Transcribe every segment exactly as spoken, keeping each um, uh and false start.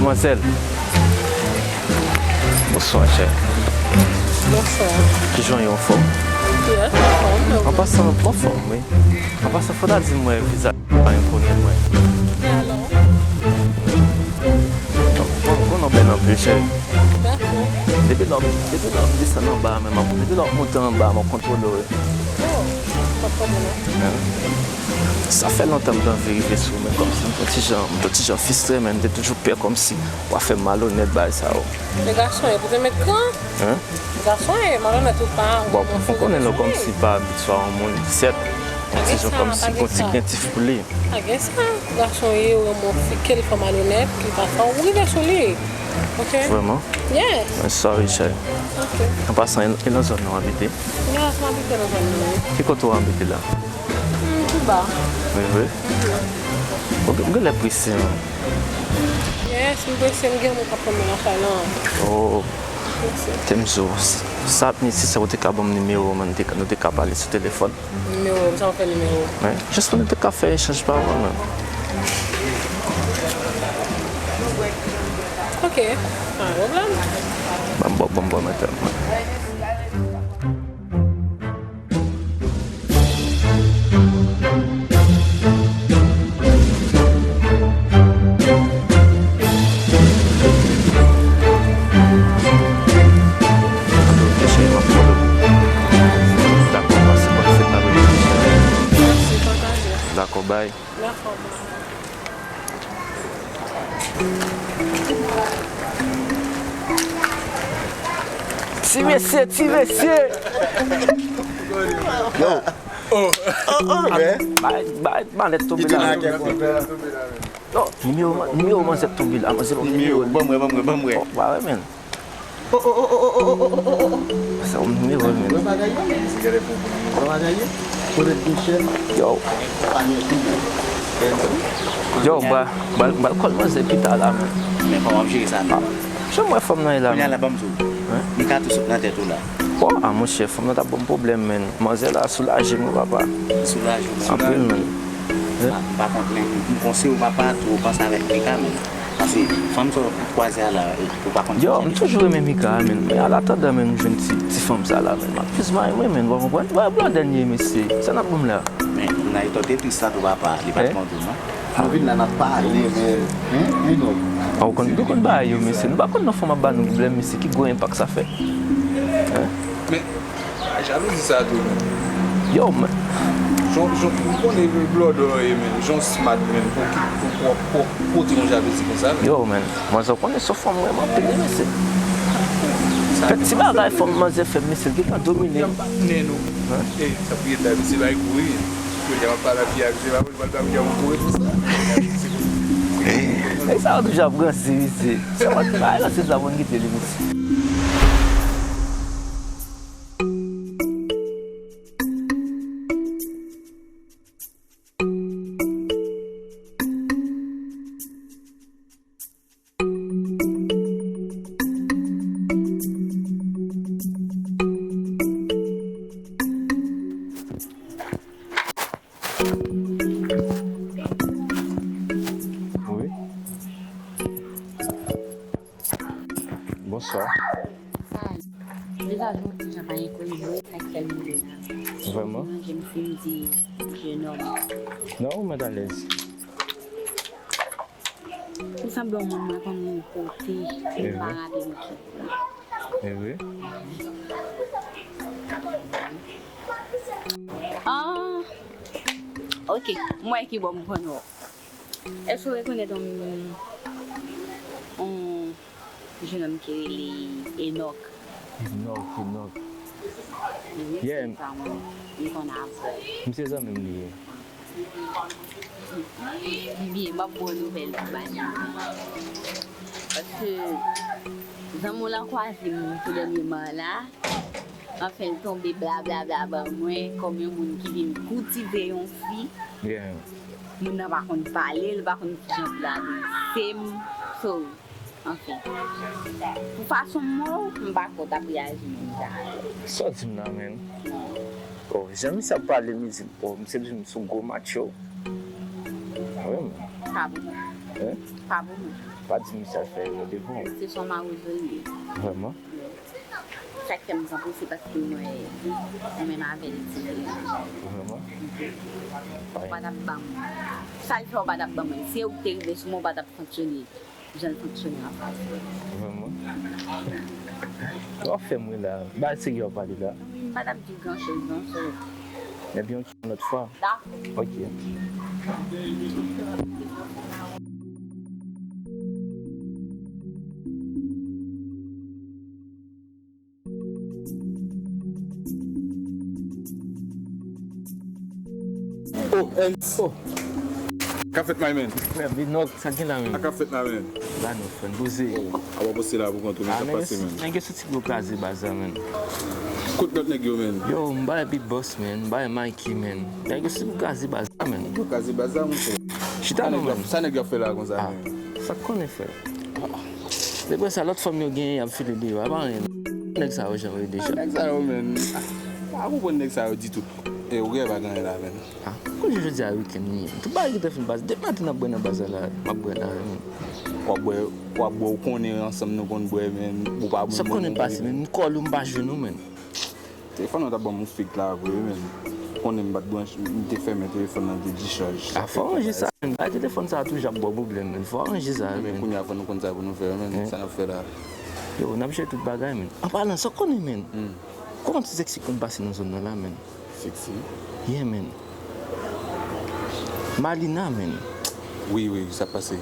Manzèl. Bonswa, chè. Bonswa. Kijan w ye, anfòm? Yes, anfòm, men ou menm? An pasan, m anfòm, wi. An pasan, fò w ta di m wè vizaj pa enkonyen mwen. E alò? Bon, bon, non, bèl anpil, chè. Dakò. Depi lè w, depi lè w desann anba a, men m ap, depi lè w monte anba a, m ap kontwole w, wi. Oh, m ap kontwole w. Hein? Sa fè lontan m t anvi rive sou ou, men kòmsi m t on ti jan, m t on ti jan fistre, men m te toujou pè kòmsi w a fè m malonèt, bagay sa yo. Men gason ye, pou te met kan? Hein? Gason ye, malonèt ou pa, bon, ou konnen lè w kòmsi pa abitye a yon moun, sèt, yon ti jan kòmsi gon ti krentif pou li. Pa gen sa, gason ye, ou renmen yon fi, ke l fè malonèt, li pa fè w, ou rive sou li. Ok? Vrèman? Yeah. Men sorry, chè. Ok. An pasan, e, e nan zòn nan w abite? Yes, m abite nan zòn nan, wi. Ki kote w abite la? Hmm, tou ba. Wi, wi. Mhm. Ou gen, ou genlè prese, men. Yes, m prese, m gen moun k ap tann mwen lakay lan. Oh. Prese. Te m di w, s-, sa ap nesesè ou te ka ban m nimewo w, men nou te ka, nou te ka pale sou telefòn. Nimewo, sa w fè nimewo? Wi, jis pou nou te ka fè echanj pawòl, men. Ok, pa gen pwoblèm. Ban m ba w, ban m ba w, men tèlman. Dakò, pase, pase, pase. Mèsi, pataje. Dakò, bay. Dakò, bay. Ti mesye, ti mesye. Yo. Oh, oh, oh, men. Bay, bay, malèt tonbe la. Yo, nimewo, nimewo manzè tonbe la. Manzè ban m nimewo. Ban mwen, ban mwen, ban mwen. Oh, ba wè, men. Oh, oh, oh. Sa yon nimewo, men. Wè bagay yo, men. Wè bagay yo. Kote Michel? Yo. Yo, ba, ba, ba l kòl manzè pita la, men. Men kòman w ap jere sa, men? Jan m wè fanm nan ye la, men. Kounye a la, ban m di w. Hein? Mika tou sot nan tèt ou la. Bon, a monchè, fanm nan t ap ban m pwoblèm, men. Manzè la soulaje m, wi, papa. Soulaje w, men. Anpil, men. M pa, m pa konprann. M konseye w, papa, tou panse avèk Mika, men. Paske fanm sa w kwaze a la, ou pa konn. Yo, m toujou renmen Mika, men. Men an atandan, men, m jwenn ti, ti fanm sa la, men. M ap jis mare mwen, men. Ou pa konprann? Wè, blòdè n ye, mesye. Sa n ap ban m la? Men, Luna, e tò te tris sa tou, papa. Li pa t kontan, non? Nou vin la, n ap pale, men, hein, hein, non. A, ou konn, nou konn bagay yo, mesye. Nou pa konn non fanm ap ba nou pwoblèm, mesye, ki gwo enpak sa fè. Hein? Men, jalouzi sa tou, men. Yo, men. Jan, jan, ou konnen blòdè w ye, men. Jan w smart, men. Pou ki, pou, pou, pou, pou pote yon jalouzi konsa, men. Yo, men. Manzè, ou konnen se yon fanm m renmen anpil, wi, mesye. Fè ti bagay fanm manzè fè, mesye, l gentan domine. Patnè nou. Hein? E, sa pou ye ta, mesye, bay kouri. Kounye a m ap pale ak Pierre, se pa pou l pale ak Pierre, pou kouri pou sa. E sa yo toujou ap ranse, mesye. Se mwen ki pa ranse sa, mwen kite li, mesye. Wi. Bonswa. Sa, vizaj mwen deja pa enkonye mwen, sa k fè m rive la. Vrèman? Mwen menm si m di jenòm. Non, ou mèt alèz. Ou sanble yon moun mwen konn kote, men m pa raple m ki. E vre? Ah, ok, m wè ki bò m konn wè w. Èske w rekonèt yon, yon jenòm ki rele Enòk? Enòk, Enòk. Wi, yeah, se sa mwen, m konn avè w. M se zanmi m li ye. Byen, m ap ba w nouvèl tou, baz. Paske zanmi w lan kwaze m tou dènyèman la. Anfen, l tonbe blablabla ban mwen kòm yon moun ki vin koutive yon fi. Yeah. Moun nan pa konn pale, l pa konn kijan pou l adrese m. So, anfen. Pou fason m wè w, m pa kwè w t ap reyaji menm jan. Sa w di m la, menn? Oh, jan misye ap pale mizik, oh, misye di m sou gwo macho. Wi, menn. Pa pou mwen. Hein? Pa pou mwen. Pa di m misye al fè yo devan. Se son mawozo li ye. Vrèman? Chak fè m pran pou se paske m wè ou menm avè l diferan. Vrèman? Ou pa t ap ban m. Sa l fè ou pa t ap ban mwen. Si ou te rive sou mwen, ou pa t ap fonksyone jan l fonksyone an fas. Vrèman? W ap fè m ri la. Bagay serye w ap pale la. M pa t ap di gran choz non, so. Epi yon lòt fwa. Dakò. Ok. Oh, Ernst. Oh. Ka fèt, my man? Frè, Binòk, sa gen la menm? A ka fèt la, man? Ba nou, frè, poze. Oh, a w poste la pou kont ou, men sa pase, man. Nèg yo soti pou yo kraze baz la, man. Kot lòt nèg yo, man? Yo, m bay Big Boss, man. M bay Mikey, man. Nèg yo soti pou kraze baz la, man. Pou kraze baz la, monchè. Chita non, man. Sa nèg yo ap fè la konsa, man? Sa k konnen, frè. Depi sa, lòt fanm yo genyen, y ap file deyò. A pa anyen. Nèg sa yo, jan yo ye deja. Nèg sa yo, man. Pa konprann nèg sa yo ditou. E ou gen pa gen anyen la, man. Ah, kounye jodi a weekend li ye. Tout bagay gentan fin pase. Depi maten n ap bwè nan baz la, m ap bwè la, men. W ap bwè, w ap bwè, ou konnen ansanm nou konn bwè, men ou pa bon moun. Sa konnen pase, men m call ou, m pa jwenn ou, men. Telefòn nan t ap ban m yon fake la vre, men. Ou konnen m pa t branche, m te fèmen telefòn nan, te dichaj. Ah, fò w ranje sa, men. Bay telefòn sa toujou ap ba w pwoblèm, men. Fò w ranje sa, men. Kounye a fò nou konn sa pou nou fè, men. Sa n ap fè la. Yo, n ap jere tout bagay, men. An palan, sa konnen, men. Kòman ti sexy konn pase nan zòn nan la, men? Sexy? Yeah, men. Malina, men. Wi, wi, sa pase.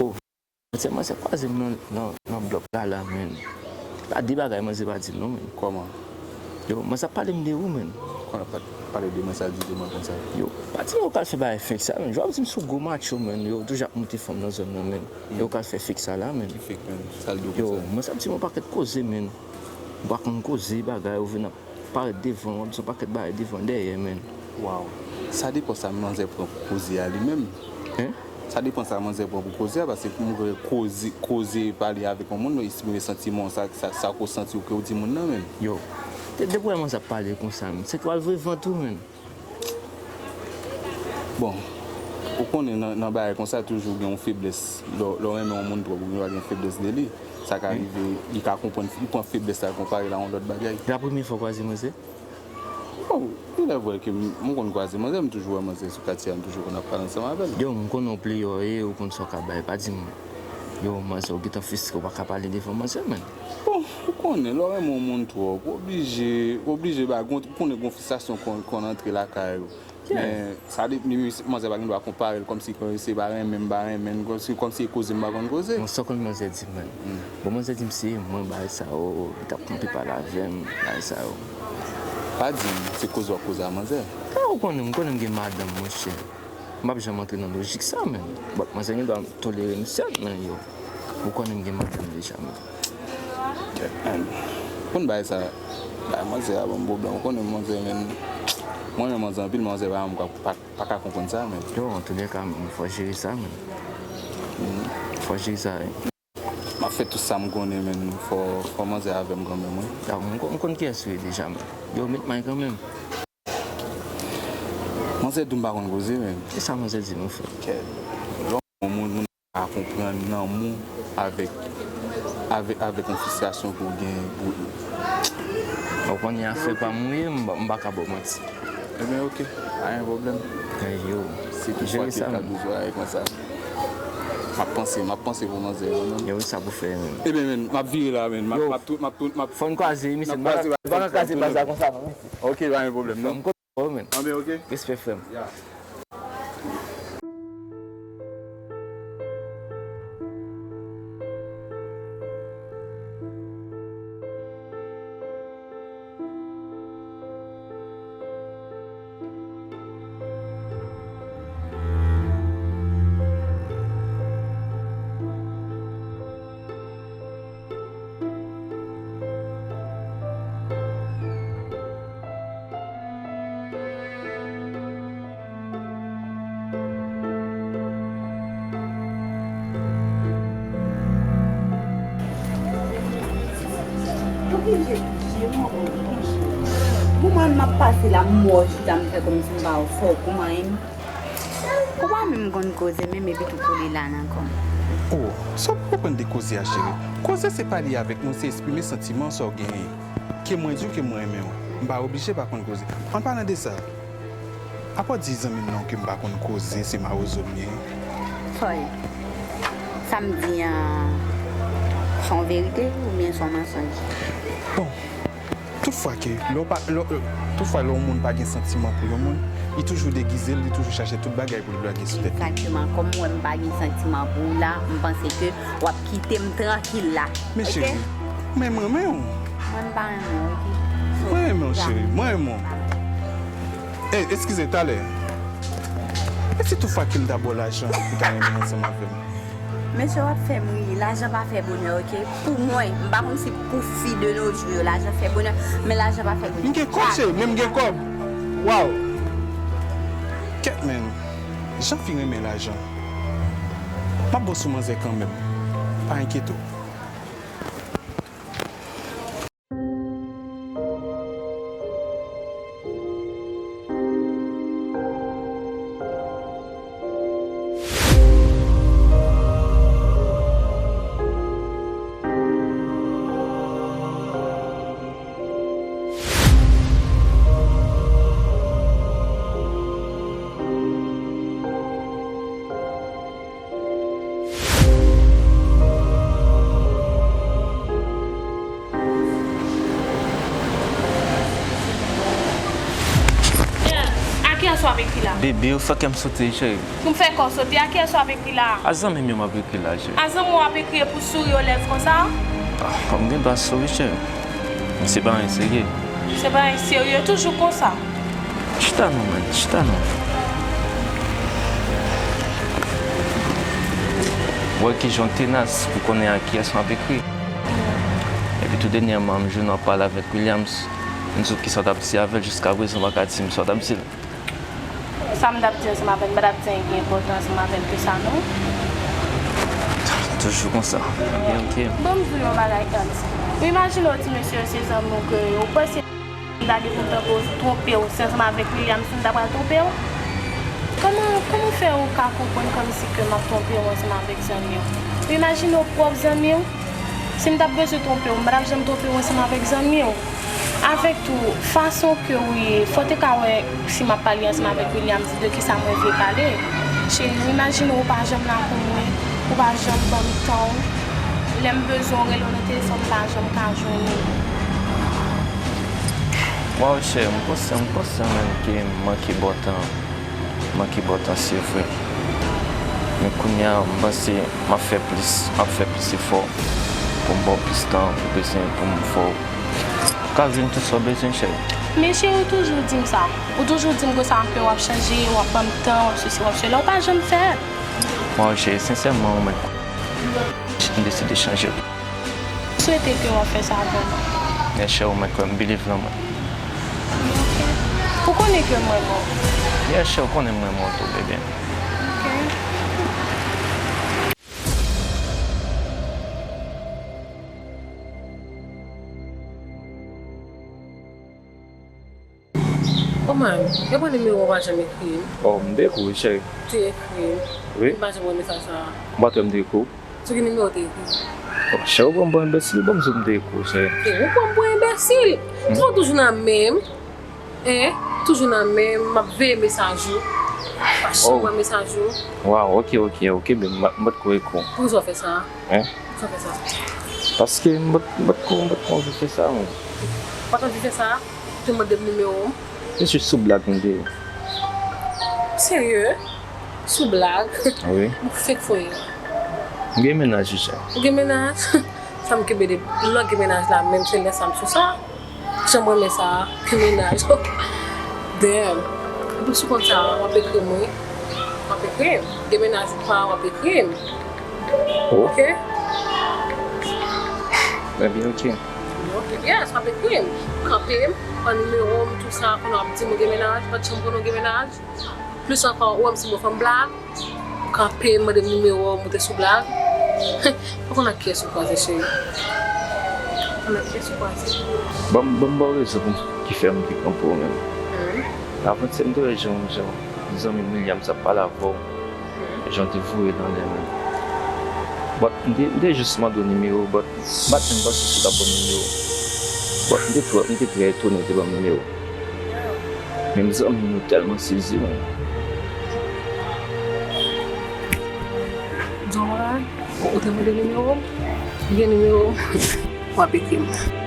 Oh. Manzè, manzè kwaze m nan, nan, nan blòk la, la, men. Pa de bagay, manzè pa di m non, men. Kòman? Yo, manzè ap pale m de ou, men. Kòman pa pale de mwen, sa di de mwen konsa? Yo, pa di m ou pral fè bagay fake sa, men. Jwa di m sou gwo macho, men. Yo, toujou ap moute fanm nan zòn nan, men. Yo, pral fè fake sa la, men. Ki fake, men? Sa l di w konsa? Yo, manzè ap di m yon pakèt koze, men. Ou pa konn koze bagay, ou vin ap parèt devan, w ap di yon pakèt bagay devan, dèyè, men. Waw. Sa depann sa manzè pran pou koze a li menm. Hein? Sa depann sa manzè pran pou koze a, paske pou mwen koze, koze, pale avèk yon moun, ou eksprime santiman w, sa, sa, sa ke w santi w ke w di moun nan menm. Yo. De, depi w wè manzè ap pale konsa, men, se ke w al voye vant ou, men. Bon, ou konnen nan, nan bagay konsa toujou gen yon feblès. Lè, lè w renmen yon moun twòp, ou gen dwa gen feblès de li. Sa ka rive, li ka konprann, li pran feblès la, konpare l a yon lòt bagay. Se la premye fwa w kwaze manzè? Bon, il est vrai ke m, m konn kwaze manzè, m toujou wè manzè sou katye a, m toujou konn ap pale ansanm avè l. Yo, m konnen w pleyò ye, ou konn sa w ka bay, pa di m. Yo, manzè, ou gentan fristre, ou pa ka pale devan manzè, men. Bon, ou konnen, lè w renmen yon moun twòp, ou oblije, ou oblije ba, gon, ou konnen gon fristrasyon konn, konn antre lakay ou. Men, sa de, li, manzè pa gen dwa konpare l kòmsi ke se pa renmen m pa renmen l, kòmsi, kòmsi e koze m pa konn koze. Bon, sa w konn manzè di m, men. Bon, manzè di m se mwen, bagay sa yo, li t ap kanpe pale avè m, bagay sa yo. Pa di m, se koze w ap koze a manzè. Sa ou konnen, m konnen m gen madanm, monchè. M p ap janm antre nan lojik sa, men. Bon, manzè gen dwa tolere m, sèt, men yo. Ou konnen m gen madanm deja, men. Kèt, men. Konn bagay sa, bay manzè a ban m pwoblèm. Ou konnen manzè, men. Mwen renmen manzè anpil, manzè pa, pa, pa ka konprann sa, men. Yo, antoulèka, men, fò jere sa, men. Fò jere sa, wi. M ap fè tout sa m konnen, men. Fò, fò manzè avè m kanmenm, wi. A, m, m konn kiyès ou ye deja, men. Yo, met may kanmenm. Manzè di w m pa konn koze, men. Kisa manzè di nou, frè? Kèt. Lè w yon moun, moun pa konprann lanmou avèk, avèk, avèk yon fristrasyon ke w gen pou li. Ou konnen afè pa m ou ye, m pa, m pa ka ba w manti. Ebyen, oke, pa gen pwoblèm. Yo, se tout fwa ke l ka bezwen avèk mwen sa. M ap panse, m ap panse pou manzè yo, men. Yo, sa pou fè, men. Ebyen, men, m ap vire la, men. M ap, m ap tou, m ap tou, m ap. Fò n kwaze, misye. M pa ka kraze baz la konsa, non. Oke, pa gen pwoblèm, non. Oh, men. Anben, oke. Respè, frè m. Ya. Kouman m ap pase la, m wè w chita, m fè kòmsi m pa wè w, fò w kouman menm. Ou pa menm konn koze menm epi tou koule la nan kò m. Oh, sa w pa konprann de koze a, cheri. Koze se pale avèk moun, se eksprime santiman sa w genyen. Ke mwen di w ke mwen renmen w. M pa oblije pa konn koze. An palan de sa, apa w di zanmi m nan ke m pa konn koze, se mawozo m ye? Foy, sa m di an, se yon verite oubyen se yon mansonj? Bon, toutfwa ke, lè w pa, lè, w- toutfwa lè yon moun pa gen santiman pou yon moun, li toujou degize l, li toujou chache tout bagay pou l blage sou tèt li. Egzakteman, kòm ou wè m pa gen santiman pou ou la, m panse ke w ap kite m trankil la. Men cheri, men mwen renmen w. Mwen m pa renmen w, oke? Mwen renmen w, cheri, mwen renmen w. Ey, eskize, talè. E si toutfwa ke m ta ba w lajan, ou ta renmen ansanm avè m? Mesye, w ap fè m ri. Lajan pa fè bonè, oke? Pou mwen, m pa konn si pou fi de nos jours yo, lajan fè bonè, men lajan pa fè bonè. M gen kòb, cheri, men m gen kòb. Waw. Kèt, men. Jan fi renmen lajan. M ap ba w sou manzè kanmenm. Pa enkyete w. A kiyès w ap ekri la? Bebe, ou fè kè m sote, cheri. Pou m fè kè w sote, a kiyès w ap ekri la? A zanmi m yo m ap ekri la, cheri. A zanmi w ap ekri e pou souri o lèv konsa? Ah, m gen dwa souri, cheri. Men se bagay serye. Se bagay serye, toujou konsa. Chita non, man, chita non. Wè kijan w tenas pou konnen a kiyès m ap ekri. Epi tou dènyèman, m jwenn w ap pale avèk Williams. M di w kisa w t ap di avè l, jiskaprezan w pa ka di m sa w t ap di l. Sa m t ap di ansanm avè l, m pa t ap di anyen ki enpòtan ansanm avè l ke sa, non. Toujou konsa. Ebyen, oke. Ban m di w yon bagay, Ernst. Ou imajine w di mesye yo se zanmi w ke yo, ou panse m ta gen pou m tankou twonpe w, se ansanm avèk Williams m ta pral twonpe w? Kòman, kòman fè ou ka konprann kòmsi ke m ap twonpe w ansanm avèk zanmi w? Ou imajine w pwòp zanmi w? Si m t ap bezwen twonpe w, m pa t ap janm twonpe w ansanm avèk zanmi w. Avèk tou, fason ke w ye, fò w te ka wè si m ap pale ansanm avèk Williams de kisa mwen vle pale. Cheri, ou imajine w pa janm la pou mwen, ou pa janm ban m tan w. Lè m bezwen w rele w nan telefòn, m pa janm ka jwenn ou. Waw, cheri, m konsa, m konsa menm ke m manke ba w tan. Manke ba w tan, se vre. Men kounye a, m panse m ap fè plis, m ap fè plis efò pou m ba w plis tan, pou bezwen, pou m fè w ka jwenn tout sa w bezwen, cheri. Men cheri, ou toujou di m sa. Ou toujou di m konsa ke w ap chanje, w ap ban m tan, w ap sesi, w ap sela. Ou pa janm fè. Bon, cheri, sensèman, ou mèt, m deside chanje. M swete ke w ap fè sa pou mwen. Yes, cheri, ou mèt kwè m believe nan mwen. Ou konnen ke m renmen w. Yes, cheri, ou konnen m renmen w tou, bebe. Ok. Oh man, yo pran nimewo w pa janm ekri m. Oh, m te ekri w, cheri. Ou te ekri m. Wi. M pa janm wè mesaj sa a. M pa t wè m te ekri w. Sou ki nimewo w te ekri m? Oh, cheri, ou pran m pou enbesil, ban m di w m te ekri w, cheri. E, ou pran m pou enbesil? Hmm? Ou toujou nan menm. Hein? Toujou nan menm, m ap veye mesaj ou. Pa janm wè mesaj ou. Waw, ok, ok, ok, men m pa t ko ekri w. Poukisa w fè sa? Hein? Poukisa w fè sa? Paske m pa t, m pa t ko, m pa t ko anvi fè sa, mwen. Ou pa t anvi fè sa? Ou te mande m nimewo m? Se jis sou blag m te ye. Serye? Sou blag? Wi. Ou fake foye. M gen mennaj, wi, chè. Ou gen mennaj? Sa m kenbe de lè w gen mennaj la, menm se lè sa m sou sa. Jan m renmen sa, gen mennaj. Damn. Epi si w konn sa, w ap ekri m, wi. W ap ekri m. Gen mennaj ou pa, w ap ekri m. Oh. Ok? Ebyen, ok. Ok, yes, w ap ekri m. Kanpe m, pran nimewo m, tou sa, kounye a w ap di m ou gen mennaj, m pa t janm konnen w gen mennaj. Plis ankò, ou wè m se yon fanm blag. Kanpe, mande m nimewo, moute sou blag. Pa konn ak kiyès ou kwaze, cheri. Pa konn ak kiyès ou kwaze. Ban m, ban m ba w rezon pou ki fè m te kanpe w menm. Hmm. Avantyè m te wè jan, jan zanmi m Williams ap pale avè w. Hmm. Jan w te voye l anlè menm. But m te, m te jis mande w nimewo, but m pa t menm panse si w t ap ban m nimewo. But m te twò, m te trè etone w te ban m nimewo. Menm zanmi nou tèlman sezi, man. Donk, ou te mande nimewo m? Ou gen nimewo m? W ap ekri m.